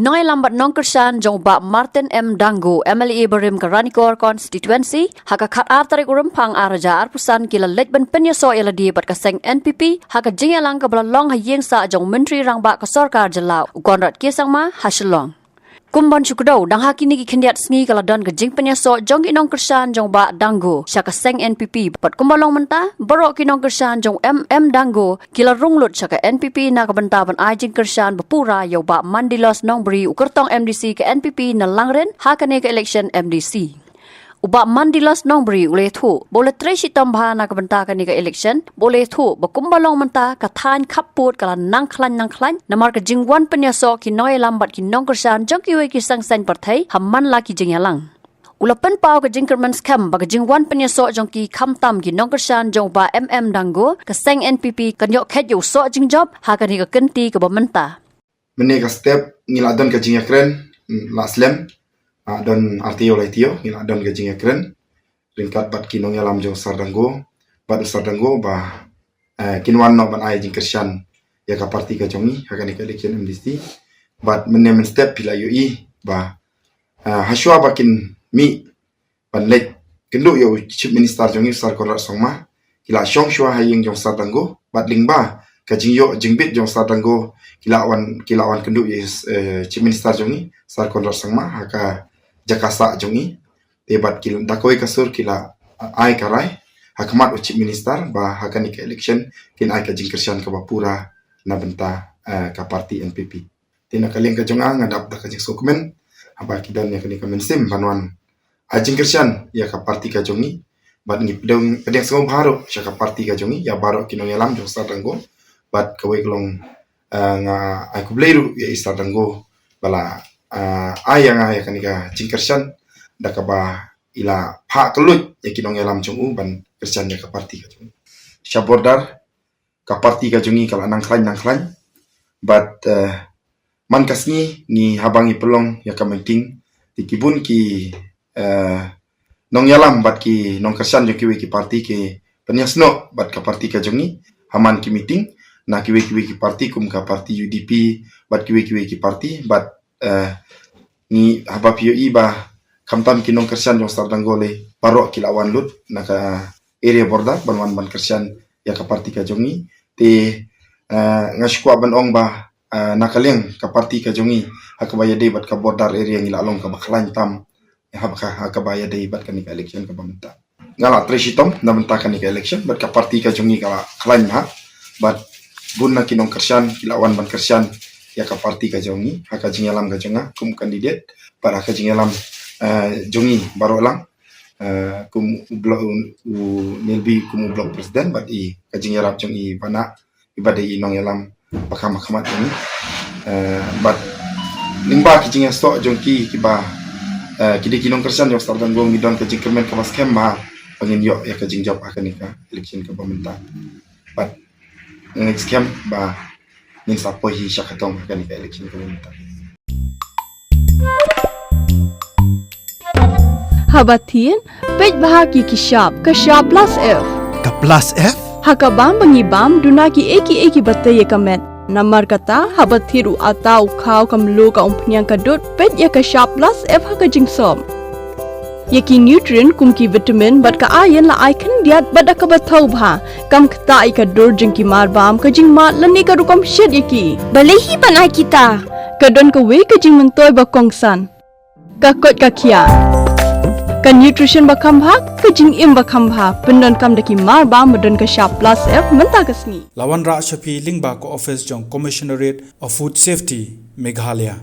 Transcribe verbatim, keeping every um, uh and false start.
Nongïalam bad nongkyrshan jong u Bah Martin M Dangu, M L A barim ka Ranikor Constituency, ha ka khatar tarik u Rymphang arhajar arphew san ki la leit ban pynïasoh ïa lade bad ka seng N P P ha ka jingïalang kaba la long ha ïingsah jong u Myntri Rangbah ka Sorkar Jylla, u Conrad K Sangma, ha Shillong. Kum ban shu kdew, dang ha kine ki khyndiat sngi ka la don ka jingpynïasoh jong ki nongkyrshan jong u Bah Dangu sha ka seng N P P, bad kumba long mynta, baroh ki nongkyrshan jong u M M Dangu ki la rung lut sha ka N P P na ka bynta ban ai jingkyrshan ba pura ïa u Bah Mandilos Nongbri, u kyrtong M D C ka N P P na Langrin ha kane ka election M D C. U Bah Mandilos Nongbri u la ïathuh ba u la trei shitom bha na ka bynta kane ka election, ba u la ïathuh ba kumba long mynta ka thaiñ khappud ka la nang khlaiñ nang khlaiñ namar ka jingwan pynïasoh ki nongïalam bad ki nongkyrshan jong kiwei ki seng saiñ pyrthei ha man la ki jingïalang. U la pynpaw ka jingkyrmen skhem ba ka jingwan pynïasoh jong ki, khamtam ki nongkyrshan jong u Bah M M Dangu, ka seng N P P kan ïoh kheit ïa u soh jingjop ha kane ka kynti kaba mynta. Mynne ka step ngi la don ka jingïakren, mm, la slem, ah, don ar taïew lai taïew ngi la don ka jingïakren ryngkat bad ki nongïalam jong u Sir Dangu, bad u Sir Dangu ba, eh, kin wan noh ban ai jingkyrshan ïa ka parti ka jong ngi ha kane ka election M D C. Bad mynne mynstep phi la ïohi ba, eh, hashwa ba kin mih ban leit kynduh ïa u Chief Minister jong ngi, Sir Conrad Sangma, ki la shong shuwa ha ïing jong u Sir Dangu, bad lyngba ka jingïoh jingbit jong u Sir Dangu, ki la wan, ki la wan kynduh ïa u, eh, Chief Minister jong ngi, Sir Conrad Sangma, ha ka jaka sah jong ngi. Te bad ki, da kawei ka sur ki la, eh, ai ka rai ha khmat u Chief Minister ba ha kane ka election kin ai ka jingkyrshan kaba pura na bynta, eh, ka parti N P P. Te na ka liang ka jong nga, nga dap da ka jingsngewkmen haba ki don ïa kane ka mynsiem ban wan ai jingkyrshan ïa ka parti ka jong ngi. Bad ngi pdiang, pdiang sngewbha ruh sha ka parti ka jong ngi, ïa baroh ki nongïalam jong u Sir Dangu. Bad kawei ka long, eh, nga ai khublei ruh ïa i Sir Dangu ba la, eh, ai ïa nga ïa kane ka jingkyrshan da kaba i la phah kylluid ïa ki nongïalam jong u ban kyrshan ïa ka parti ka jong ngi. Sha border ka parti ka jong ngi ka la nang khlaiñ nang khlaiñ. Bad, eh, man ka sngi ngi, haba ngi pynlong ïa ka meeting, te ki bun ki, eh, nongïalam bad ki nongkyrshan jong kiwei ki parti ki pynïasnoh bad ka parti ka jong ngi ha man ki meeting na kiwei kiwei ki parti, kum ka parti U D P bad kiwei kiwei ki parti. Bad, eh, ngi, haba phi ïohi ba khamtam ki nongkyrshan jong u Sir Dangu lei, baroh ki la wan lut na ka area border ban wan ban kyrshan ïa ka parti ka jong ngi. Te, eh, nga shu kwah ban ong ba, eh, na ka liang ka parti ka jong ngi, ha kaba ïadei bad ka border area ngi la long kaba khlaiñ tam ha ka, ha kaba ïadei bad kane ka election kaba mynta. Nga la trei shitom na bynta kane ka election bad ka parti ka jong ngi ka la khlaiñ bha. Bad bun na ki nongkyrshan ki la wan ban kyrshan ïa ka parti ka jong ngi ha ka jingïalam ka jong nga kum candidate, bad ha ka jingïalam, eh, jong ngi baroh lang, eh, kum u block, u Nelbi kum u block president, bad i ka jingïarap jong i Bana, i ba dei i nongïalam ba kham ha khmat jong ngi. Eh, bad lyngba ki jingïasoh jong ki, kiba, eh, ki dei ki nongkyrshan jong u Sir Dangu, ngi don ka jingkyrmen kaba skhem ba ngin ïoh ïa ka jingjop ha kane ka election kaba mynta. Bad nga ngeit skhem ba ngin sa poi hi sha ka tong ha kane ka election kaba mynta. Haba thied, peit bha ïa ki shap, ka shap plus F. Ka plus F? Ha ka bam ba ngi bam, duna kiei kiei kiba tei ïa ka met. Namar kata, haba thied u atta, u khaw, ka mluh, ka umphniang, ka dud, peit ïa ka shap plus F ha ka jingsop. Ïa ki nutrient kum ki vitamin bad ka iron la ai khyndiat bad da kaba thaw bha. Kam ktah ïa ka dur jong ki marbam, ka jingmad lane ka rukom shet ïa ki. Balei hi ban ai kita? Ka don kawei ka jingmyntoi ba kongsan. Ka koit ka khiah. Ka nutrition ba kham bha, ka jingim ba kham bha. Pyndonkam da ki marbam ba don ka shap plus F mynta ka sngi. La wanrah sha phi lyngba ka office jong Commissionerate of Food Safety, Meghalaya.